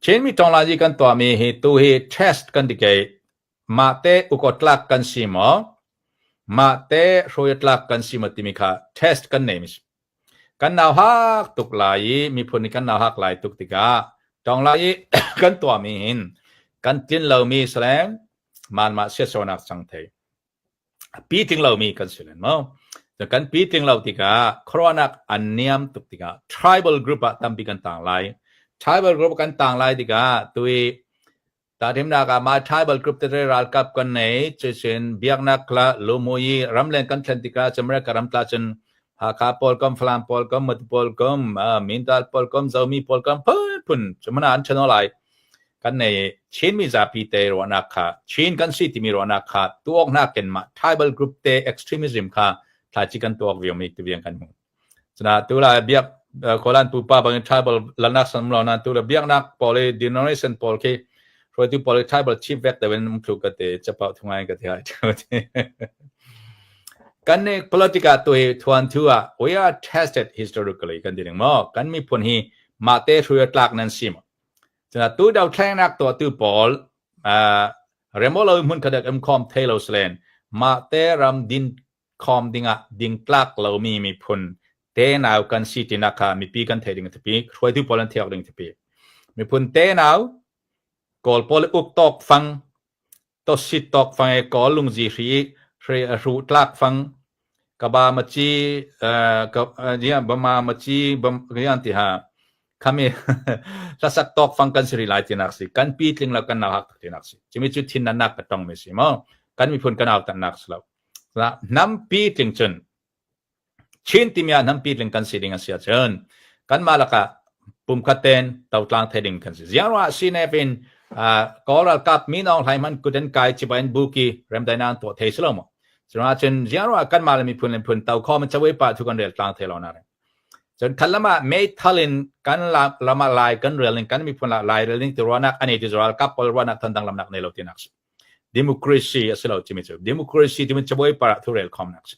Chinmi ṭawnglai kan tuahmi hi tu hi test kan ti kei. Mah te ukotlak kan si maw? Mah te hruaitlak kan si maw timi kha test kan nei mi si. Kan nau hak tuk lai i miphun nih kan nau hak lai tuk tikah ṭawnglai i kan tuahmi hin kan tlin lomi saleng manmah siasonak cang thei. Pi tling lomi kan si len maw? Kan pi tling lo tikah khuaruahnak an niam tuk tikah tribal group ah tampi kan tang lai. Tribal group kan tang lai tikah tui tahthimnak ah mah tribal group tete ralkap kan nei cucun biaknak la lumui ramleng kan thlen tikah America ram tla cun Hakha pawl kom Falam pawl kom Matu pawl kom Mindat pawl kom Zomi pawl kom phunphun cumana an chano lai. Kan nei Chin mizapi te ruahnak kha Chin kan si timi ruahnak kha tuak nakin mah tribal group te extremism kha thlaici kan tuak viomi ti viang kan hmu. Cuna tu la biak Kolan pupa bangin tribal lanak san lo na tu la biaknak pawl i denomination pawl khi hruaitu pawl i tribal chief vek te wen um thlu ka te chapau thungai ka te hai. Kan nih politic ah tu hi thuan thu ah we are tested historically kan ti ding maw kan miphun hi mah te hruai tlak nan si maw Tu dothlennak tuahtu pawl remolo hmun khat um khawm thei lo selen mah te ram din khawm dingah dingtlak lomi miphun tenau kan si tinak kha mipi kan thei ding thipi hruaitu pawl an thiak ding thipi miphun tenau kawl pawl uk tawk fang to sit tawk fang e kawl lungzi hri hri hru tlak fang kaba machi ka ya bama machi bam yan ti ha khami hlasak tawk fang kan siri lai tinak si kan pi tling lo kan nau hak tinak si chimi chu thin nan nak ka tong mi si mo kan miphun kan au tan nak slo nam pi tling chun Chin timi ah hnampi tling kan si ding a si ahcun kanmah lakah pumkhat tein totlang thei ding kan si. Ziang ruangah CNF in Kawl ralkap Min Aung Hlaing hmanh kut an kai cibai in buki remdainak an tuah thei si lo maw? Cu ahcun ziang ruangah kanmah le miphun le miphun to khawm in cawei pah thu kan rel tlang thei lo na reng. Cun khat lam ah meithal in kan lam ah lai kan rel ning kan miphun ah lai rel ning ti ruahnak anei ti ralkap pawl ruahnak than dang lamnak nei lo tinak si. Democracy a si lo timi cu democracy timi cabuai par ah thurel khomnak si.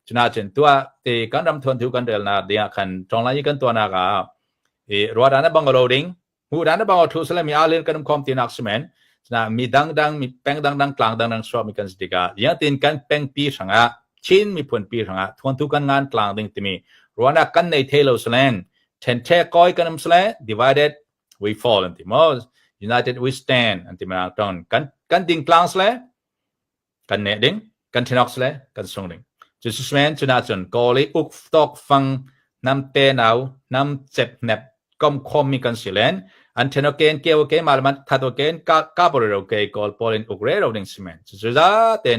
Cuna cun tua te kan ram thuan thu kan rel nak ding ah khan tawng i kan tuanak ah i ruadan a bangalo ding hmudan a bangalo thu sale mi alin kan um khom tinak simen cuna mi dang dang mi peng dang dang tlang dang dang suak mi kan si tikah yatin kan peng pi hrangah Chin miphun pi hrangah thuan thu kan ngan tlang ding timi ruanak kan nei thei lo salen then the koi kan um sale divided we fall an ti mo united we stand an ti ma ton kan kan ding tlang sle kan ne ding kan thinok sle kan sung ding chu susmen chuna chun koli uk tok fang nam te nau nam chep nep kom khom mi kan silen an thenoken ke ke malman thato ken ka ka bor ro ke kol polin uk re ro ding simen chu chu za ten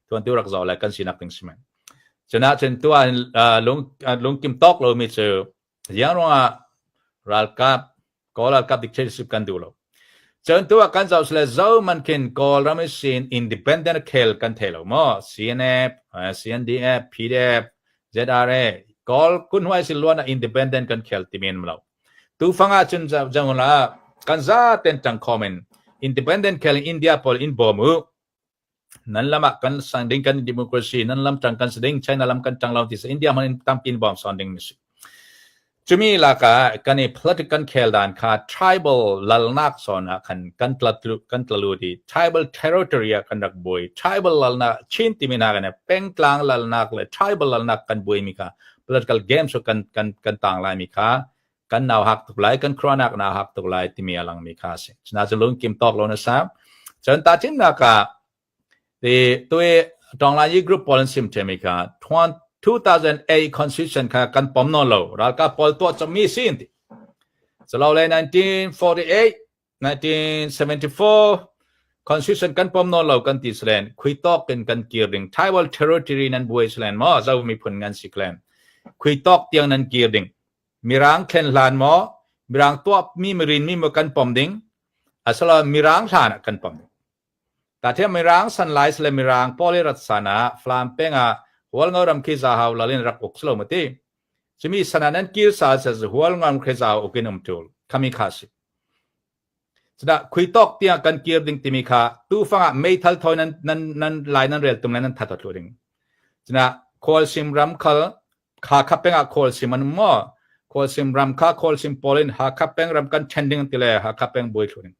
tuan tu rak zo la kan sinak ding simen chuna chun tuan lung lungkim tok lo mi chu Ziang ruangah ralkap Kawl ralkap dictatorship kan duh lo. Cun tu ah kan zoh sile zo man khin Kawlram i sin independent khel kan thei lo maw? CNF, CNDF, PDF, ZRA, Kawl kunhuai sin luan ah independent kan khel timi an lo. Tufang ah cun jang la kan za ten tang khom in independent khel in India pawl in bawm u. Nan lam ah kan sang ding kan democracy nan lam tang kan si ding China lam kan tang lo ti India man in tampi in bawm son ding mi si. Cumi laka kan i political kan khel dan kha tribal lalnak son ah khan kan tlatlu kan tlalu di tribal territory ah kan rak bui tribal lalnak Chin timi na kan pengtlang lalnak le tribal lalnak kan bui mi kha political games kan kan kan tang lai mi kha kan nau hak tuk lai kan khuanak na hak tuk lai timi a lang mi kha si cuna cu lung kim tawk lo na sam cun ta chin nak ah ti tui tong lai group pawl an sim themi kha 2008 constitution kha kan pom non lo ralkap pawl tuah chommi sin ti so lo le 1948 1974 constitution kan pom non lo kan ti slen khui tok in kan kir ding tribal territory nan buai slen mo zo miphun ngan si klen khui tok tiang nan kir ding Mirang thlen hlan maw, Mirang tuahmi mirin mi maw kan pom ding, asilo Mirang hlan ah kan pom ding. Ta thiam Mirang san lai sile Mirang pawl i rat san ah Falam peng ah Hualngo ram khi zahau lalin rak uk silo ma ti. Cumi san ah nan kil sa sa Hualngo ram khi zahau ukin um tul. Khami kha si. Cudah khui tawk tiang kan kir ding timi kha tufang ah meithal thawi nan nan nan lai nan rel tum le nan that thlu ding. Cuna khualsim ram khal kha kha peng ah khualsim an um maw? Khualsim ram kha Khualsim pawl in Hakha peng ram kan ṭhen ding ti le Hakha peng buai thlu ding.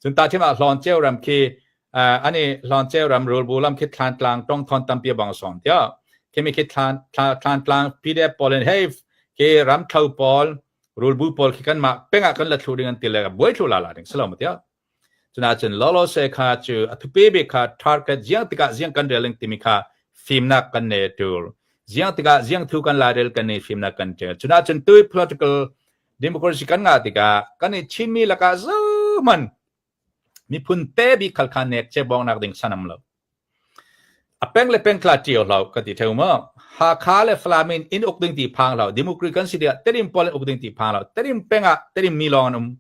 Cun ta thim ah Hlawnceu ram khi ani Hlawnceu ram rulbu lam khi Thlantlang tong thon tampi bang son tia. Khimi khi Thlantlang PDF pawl in hey khi ram thlo pawl rulbu pawl khi kan mah peng ah kan la thlu ding an ti le buai thlu la la ding silo ma tia. Cuna cun lolo se kha cu a thupi bik kha target ziang tikah ziang kan rel timi kha fimnak kan ne tur. Ziang tikah ziang thu kan la rel kan ne fimnak kan tel. Cuna cun tui political democracy kan ngah tikah kan i Chinmi lakah zeihmanh miphun te bik khal kha nek che bawng nak ding sanam lo. A peng le peng tla ṭio hlah ka ti ṭheo maw? Hakha le Falam in inn uk ding ti phang hlah. Democrat kan si tikah Tedim pawl in uk ding ti phang hlah. Tedim peng ah Tedim mi lawng an um.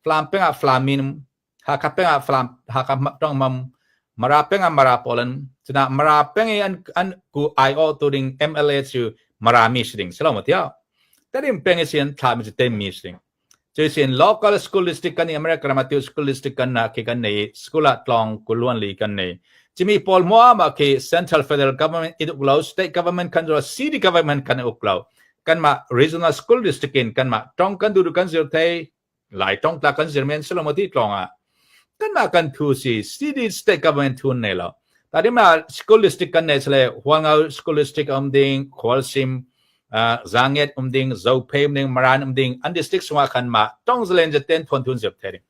Falam peng ah Falam mi an um. Hakha peng ah Falam Hakha tong mam. Mara peng ah Mara pawl an cuna Mara peng i an an ku ai-aw tu ding MLA cu Mara mi si ding si lo maw tiah? Tedim peng i si an thla mi cu Tem mi si ding. Cuisin local school district kan i America ram ah tu school district kan na khi kan nei school ah tlawng kuluan li kan nei. Cimi pawl muama khi central federal government in uk lo state government kan ro city government kan uk lo kanmah regional school district in kanmah tong kan du kan zir thei lai tong tla kan zir men selomati tlong ah kanmah kan thu si city state government thun nei lo tadi ma school district kan nei sale Huangau school district om ding Khualsim Zanget um ding, Zophei um ding, Maran um ding, an district sungah khan ma tong zalen jaten thon thun zep the ding.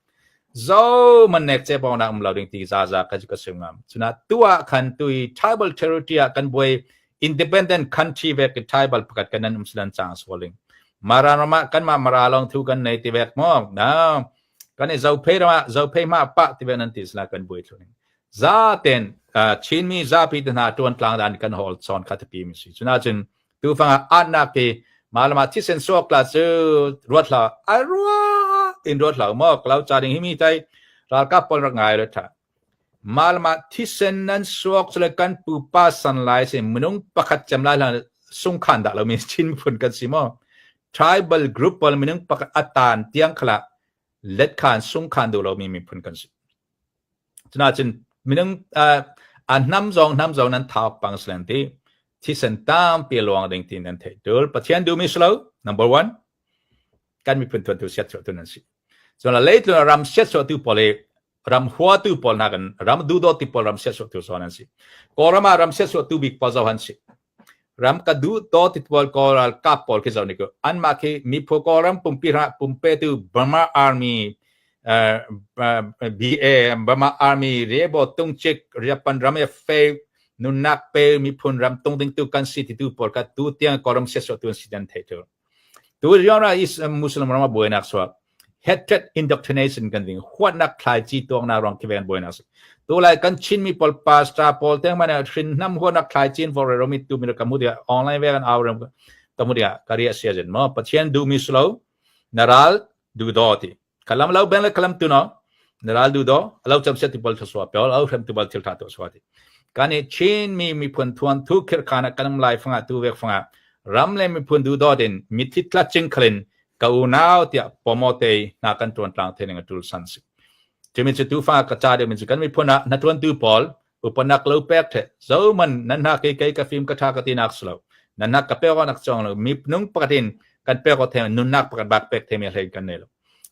Zo man nek che bong na um lo ding ti za za ka ka sim ngam. Chuna tua khan tui tribal territory ah kan buai independent country ve ke tribal pakat kan an um silan chang soling. Maran rama kan ma mara long thu kan nei ti vek mo na kan i Zophei rama Zophei ma pa ti ve nan ti sla kan buai thluning. Za ten Chinmi zapi te hna tuan tlang dan kan hol chon kha tapi mi si. Chuna cun Tufang ah atnak hi malama thisen suak la cu ruat hlah a rua in ruat hlah maw klau cha ding hi mi tai ralkap pawl rak ngai le tha malama thisen nan suak cu le kan pupa san lai si minung pakhat cem lai hlan sungkhan dah lo mi Chin miphun kan si maw tribal group pawl minung pakhat atan tiang khala let khan sungkhan duh lo mi miphun kan si Cunacun minung a hnam zong hnam zong nan thau pang silan ti thisen tampi luang ding ti nan theih tul. Pathian duhmi si lo number one kan miphun tuantu siatchuahtu nan si. Cun leitlun ram siatchuahtu pawl hi ram huatu pawl hna kan ram duhdawt ti pawl ram siatchuahtu zawn an si. Kawlram ah ram siatchuahtu bik pawl zoh an si. Ram ka duh to ti pawl Kawl ralkap pawl khi zoh ni ku anmah khi miphu Kawlram pumpi hrangah pumpetu Burma Army BA Burma Army Rebo Tungchik Japan ram e fe nunnak pe miphun ram tung ding tu kan si ti tu pawl ka tu tiang Kawlram siasawh tu an si dan thei tu. Tu rianra is Muslim ram ah buainak chuak. Hatred indoctrination kan ding huatnak thlaici tuaknak ruang khi ven buainak si. Tu lai kan Chinmi pawl pastor pawl teng man hrin hnam huatnak thlaici in for romi tu mi ka mu dia online ve kan au ram ka mu dia karia sia jen mo Pathian du mi slo na ral du do ti kalam lo beng le kalam tu no na ral du do alo cham se ti pol thaswa pe au hrem tu bal thil tha to swa ti kan i Chin mi miphun thuan thu khir khana kanam lai fanga tu vek fanga ram le miphun du do din mithi tla ching khalin ka unau tiah pomote hna kan tuan tlang the ning atul san si chimi chu tufa ka cha de min chu kan miphun ah na tuan tu pawl upanak lo pek the zo man nan na ke ke ka fim ka tha ka ti nak slo nan nak ka pe nak chong lo mi nung pakatin kan pe ko the nun nak pakat bak pek the mi hlei kan ne lo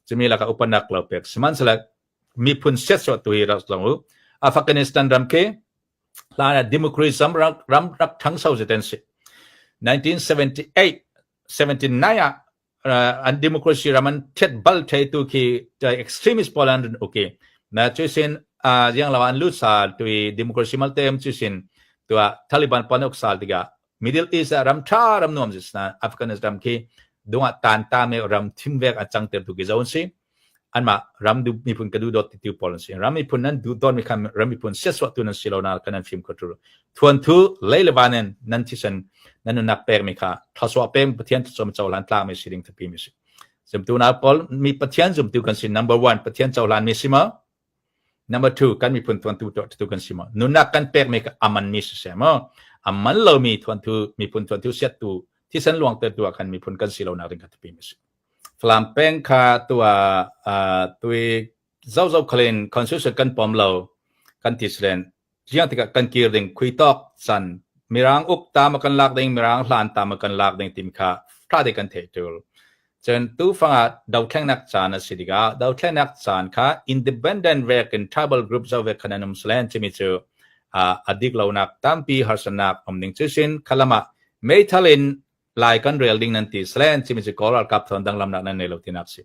chimi la ka upanak lo pek siman sala miphun set so tu hi rak zong u Afghanistan ram ke hlan ah democracy ram rak thangso zeten si 1978 79 ah an democracy ram an thet bal thei tu khi extremist pawl an okay na chusin yang law an lut sal tu democracy malte am chusin tua Taliban pon ok sal tiga Middle East ram tha ram nuam jis na Afghanistan ram khi dunga tan ta me ram thim vek a chang ter tu ki zon si anmah ram du miphun ka duhdawt ti tu pawl an si. Ram miphun nan duhdawt mi khan ram miphun siasawh tu nan si lo na kan nan fim kho tu. Thuan thu lei le van in nan thisen nan nunnak pek mi kha thlasua pem Pathian thlasua cohlan tlak mi si ding thapi mi si. Zumtu na pawl mi Pathian zumtu kan si number one Pathian cohlan mi si ma number two kan miphun thuan tu tu kan si ma nunnak kan pek mi ka aman mi si se ma aman lo mi thuan thu miphun thuan thu siat tu thisen luang te tu kan miphun kan si lo na ding ka thapi mi si. Falam peng kha tuah tui zozo khalin constitution kan pom lo kan ti silen ziang tikah kan kir ding khui tawk san mirang uk ta ma kan lak ding mirang hlan ta ma kan lak ding tim kha tha de kan theih tul. Cun tufang ah dothlennak caan a si tikah dothlennak caan kha independent vek in tribal group zo vek khan an um salen timi cu a dik lonak tampi harsatnak um ding cu sin khalam ah meithal in Lai kan rel ding nan ti salen timi cu Kawl ralkap thon danglamnak nan nei lo tinak si.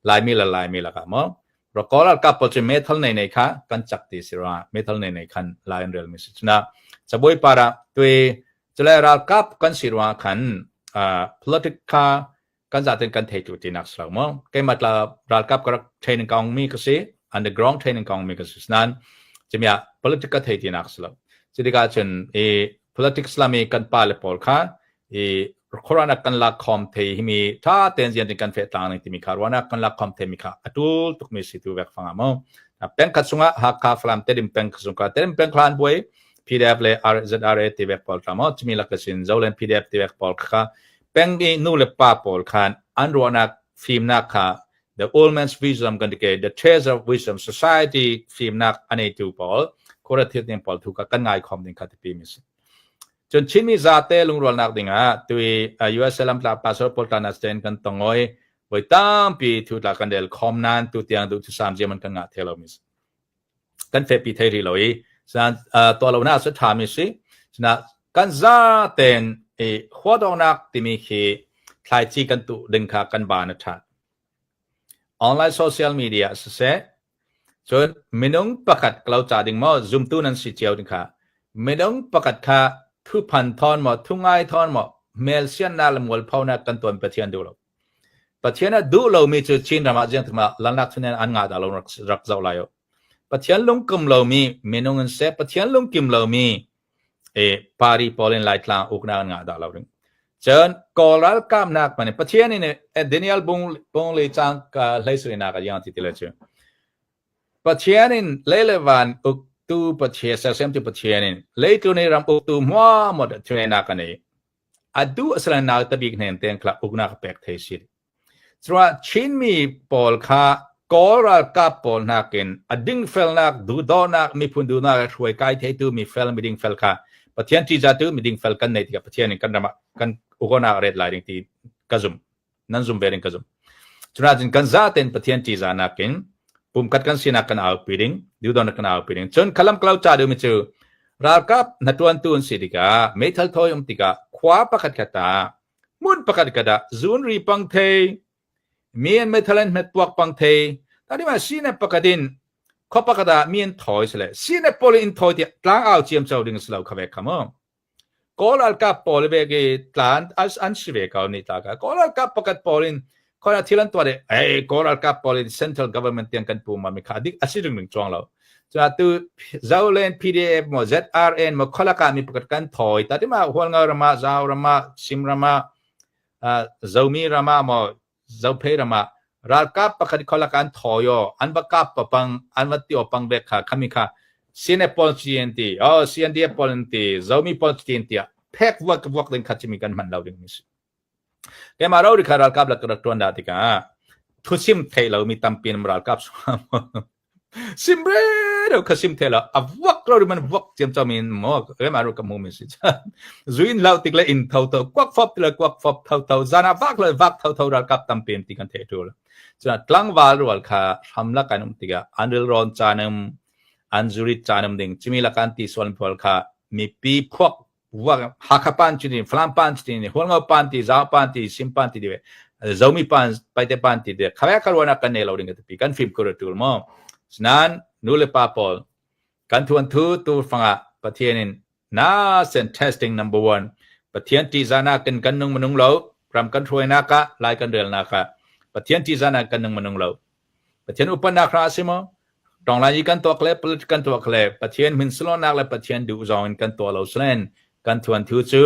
Laimi le Laimi lakah maw ro Kawl ralkap pawl cu meithal nei nei kha kan cak ti si ruangah meithal nei nei khan Lai an rel mi si. Cuna cabuai par ah tui cule ralkap kan si ruangah khan politic kha kan zaten kan thei tu tinak si lo maw. Keimah tla ralkap ka rak training kaung mi ka si, underground training kaung mi ka si. Nain cimia politic ka thei tinak si lo. Cutikah cun i politics lami kan pa le pawl kha i khuaruahnak kan lak khom thei himi tha ten zian tin kan fe tlang ning timi kha ruahnak kan lak khom thei mi kha atul tuk mi si tu vek fanga mo peng khat chungah Hakha Falam Tedim peng chung ka Tedim peng khlan buai PDF le RZRA ti vek pawl tla mo chimi lak sin Zolen PDF ti vek pawl kha peng i nu le pa pawl khan an ruahnak fimnak kha the old man's wisdom kan ti the treasure of wisdom society fimnak anei tu pawl khora thil ting pawl thu ka kan ngai khom ding kha ti pi mi si. Cun Chinmi zate lungrualnak dingah tui USA lamtla pastor pawl tana sten kan tongoi voi tampi thu tla kan rel khom nan tu tiang duh thusam ziam an kan ngah the lo mi si. Kan fepi thei ri lo i san to lo na sa tha mi si. Sina kan za ten i huadongnak timi khi thlaici kan tu ding kha kan ba na tha. Online social media siseh, cun minung pakhat ka lo ca ding maw zumtu nan si cio ding kha minung pakhat kha thuphan thawn maw thungai thawn maw hmelsiannak le mualphonak kan tuan Pathian duh lo. Pathian a duh lomi cu Chin ram ah ziang thum ah langlak chunen an ngah dah lo rak, rak zoh lai u. Pathian lungkim lomi minung in seh Pathian lungkim lomi e party pawl in Laitlang uknak an ngah dah lo ding. Cun Kawl ralkap nak man Pathian in Daniel bung bung le cang ka hlei sui nak a yang ti ti le cu. Pathian in lei le van uktu Pathian sersiam tu Pathian in leitu ni ram uktu hmuah mo da nak ani. Adu aslan nak tabik hnen ten kla uknak pek thei si. Cuah Chinmi pawl kha Kawl ralkap pawl nakin a dingfelnak, duhdawhnak, miphun duhnak le hruai kai theitu mifel midingfel kha Pathian ṭihzahtu midingfel kan neih tikah Pathian in kan ram ah kan ugonak a ret lai ding ti ka zumh. Nan zum ve ding ka zumh. Cunahcun kan zaten Pathian ṭihzahnak in pumkhat kan sinak kan aupi ding, duhdawhnak kan aupi ding. Cun khalam kalau ca duhmi cu ralkap hnaṭuantu an si tikah meithal thawi um tikah khua pakhat khat ah Hmun pakhat khat ah zunri pang thei, mi an meithal an hmet puak pang thei, tadi ma sine pakhat in khua pakhat ah mi an thawi sile sine pawl in thawi tiah tlang au ciam cho ding si lo kha ve kha mu. Kawl ralkap pawl ve ke tlan an si ve ko ni ta ka. Kawl ralkap pakhat pawl in khona thil an tuah de ei Kawl ralkap pawl in central government tiang kan pu ma mi kha dik asi ring ring chuang lo. Cun atu Zoland PDF maw ZRN maw khualak ah mi pakhat kan thawi ta tima Hualngo ram ah Zau ram ah Sim ram ah Zomi ram ah maw Zophei ram ah ralkap pakhat khualak an thawi aw an va kap papang an va ti pang vek kha khami kha CNF pawl CNT oh CNDF pawl an ti Zomi pawl CNT phek vuak vuak ding kha chimi kan hman lo ding mi si. Keimah rori kha ralkap lak ka rak ṭuan dah tikah thuchim theih lomi tampi in ralkap simre deuh kha sim thei lo a vuak rori man vuak ciamcam in maw keimah ro ka hmu mi si zuin lau tik le in tho tho kuak fop ti le kuak fop tho tho zan ah vak le vak tho tho ralkap tampi in ti kan theih ṭul cun tlangval rual kha hram lak an um tikah an rilrawn caan um an zurit caan um ding cimi lak an ti sual pawl kha mipi phuak Hakha pan cu ni Falam pan cu ni Hualngo pan ti Zau pan ti Sim pan ti ti Zomi pan Paite pan ti ti khawe kharuana kan nei lo ding ka kan fim kur tul mo sinan nu le pa pawl kan thuan thu tu fanga Pathian in na sen testing number 1 Pathian ti zana kan kan nung manung lo ram kan hruai na ka lai kan rel na ka Pathian ti zana kan nung manung lo Pathian upanak ra si mo Tonglai i kan tuak le politics kan tuak le Pathian min salonak le Pathian duh zawng in kan tuah lo salen kan thuan thu cu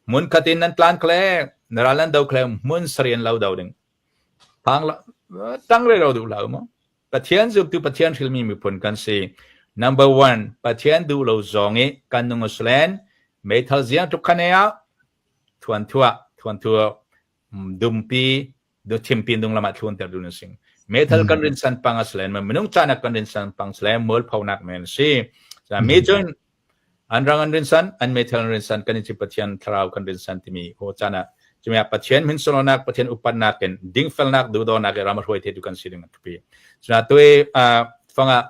hmun khat in nan tlan kle na ral nan do kle hmun sarian lo do ding phang tang re ro duh lo mo Pathian zumtu Pathian hrilmi miphun kan si number 1 Pathian duh lo zawng i kan nung uslen meithal ziang tuk khane ah thuan thua thuan thua dumpi du thimpin dung lamah thlun ter dun sing metal kan rin san pang aslen minung chana kan rin san pang sle mual phonak men si mi chun an rang an rin san an metal an rin san kan chi pathian thlarau kan rin san timi ho chana Cumi ah Pathian min sunlawinak, Pathian upatnak in dingfelnak, duhdawnak i ram a hruai thetu kan si ding a thupi. Cuna tui fangah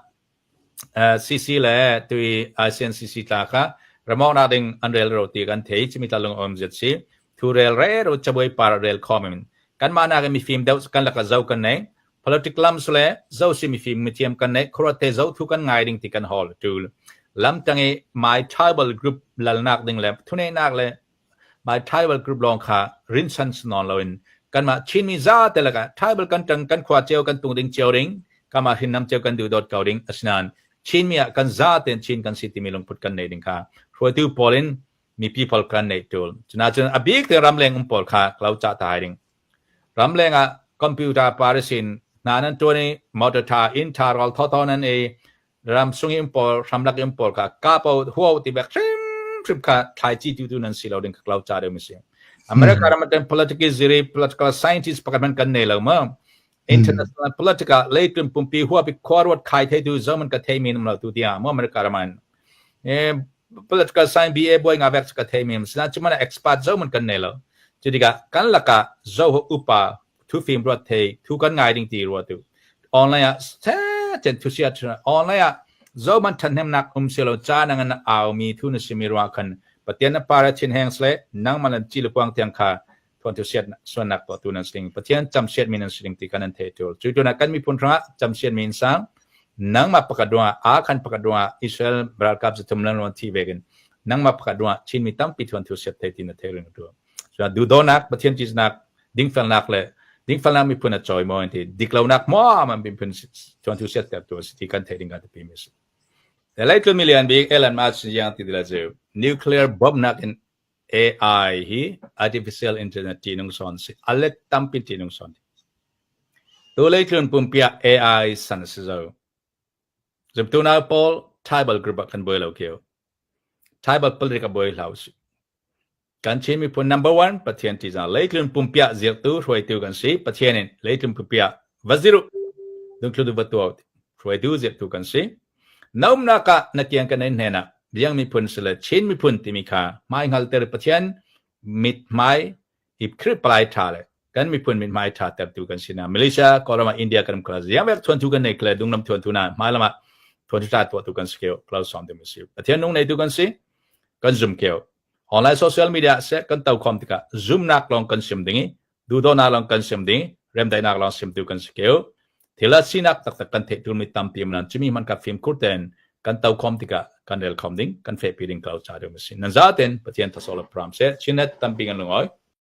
CC le tui ICNCC tla kha ramawknak ding an rel ro ti kan thei. Cumi tla lung om zet si. Thu rel re ro cabuai par rel khom in. Kan mah nak in mifim deuh kan laka zo kan nei. Politic lam sule zo si mifim mithiam kan nei. Khuaruat te zo thu kan ngai ding ti kan hol tul. Lam tang i my tribal group lalnak ding le thuneinak le my tribal group lawng kha rinsan si nawn loin kanmah Chinmi zate lakah tribal kan ṭang kan khua cio kan tung ding cio ding kanmah hrinnam cio kan duhdawt ko ding asinain Chinmi ah kan zaten Chin kan si timi lungput kan nei ding kha hruaitu pawl in mipi pawl kan neih tul. Cuna cun a bik te ramleng um pawl kha klo cah ta hai ding. Ramleng ah computer parisin hna nan tuan i motor tha inn tha rawl thawthaw nan ei ram sung in pawl hramlak in pawl kha kapo huo ti bek hrimhrim kha thlaici tu tu nan si lo ding kha klau cha deuh mi si. America ram ten political ziri political scientist pakhat man kan nei lo ma. International political leitlun pumpi hua bi khuaruat khai thei tu zaman ka thei mi nam lo tu tia mo America raman e political science BA boy nga vek ka thei mi sina chumana expert zaman kan nei lo. Chudiga kan laka zo upa thu fim ruat thei thu kan ngai ding ti ruat tu online ah chen thu sia online ah zo man thanhnemnak um selo cha nang an au mi thu na simi ruwa khan Pathian na para chin heng sle nang man an chi lukwang tiang kha thon thu siat suan nak to tu nan sling Pathian cham siat min an sling ti kan an the tul chu tu na kan mi phun ranga cham siat min sang nang ma pakadwa a khan pakadwa Israel ralkap zathum lan ron thi vegin nang ma pakadwa Chin mi tampi thon thu siat thei ti na the ring tu so duhdonak Pathian ṭihnak dingfelnak le dingfelnak miphun a cawi maw ti diklonak maw man miphun tuantu siatter tu si ti kan theih ding kan tipi mi si. Leitlun milian bik Elon Musk yang ti dila cu nuclear bomb nak in AI hi artificial intelligence ṭihnung sawn si alet tampi ṭihnung sawn. Tu leitlun pumpi ah AI san si zo. Zumtu nau pawl tribal group ah kan buai lo kio. Tribal politic a buai hlau si. Kan Chin miphun number one Pathian ṭihzah leitlun pumpiah zirtu hruaitu kan si. Pathian in leitlun pumpiah va zir u. Dungthlu va tuah hruaitu zirtu kan si. Na umnak ah na kiang kan in hnen ah Riang miphun sile Chin miphun timi kha hmai hngalter Pathian mithmai i Khrih palai ṭha le kan miphun mithmai ṭha tertu kan si na Malaysia Kawlram ah India kan um khala ziang vek thuan thu kan nei kle dungnam thuan thu na hmai lam ah thuan thu ṭha tuah tu kan si keo klo som te si Pathian nung nei tu kan si kan zum keo online social media se kan to khom tikah zumnak lawng kan sim ding i duhdonak lawng kan sim ding remdaihnak lawng simtu kan si keo thil a sinak taktak kan theih tur mi tampi man chimi man ka fim khur ten kan to khom tikah kan rel khom ding kan fehpi ding kau cha ding si nan za ten Pathian thasol pram se chinet tampi ngan lungoi.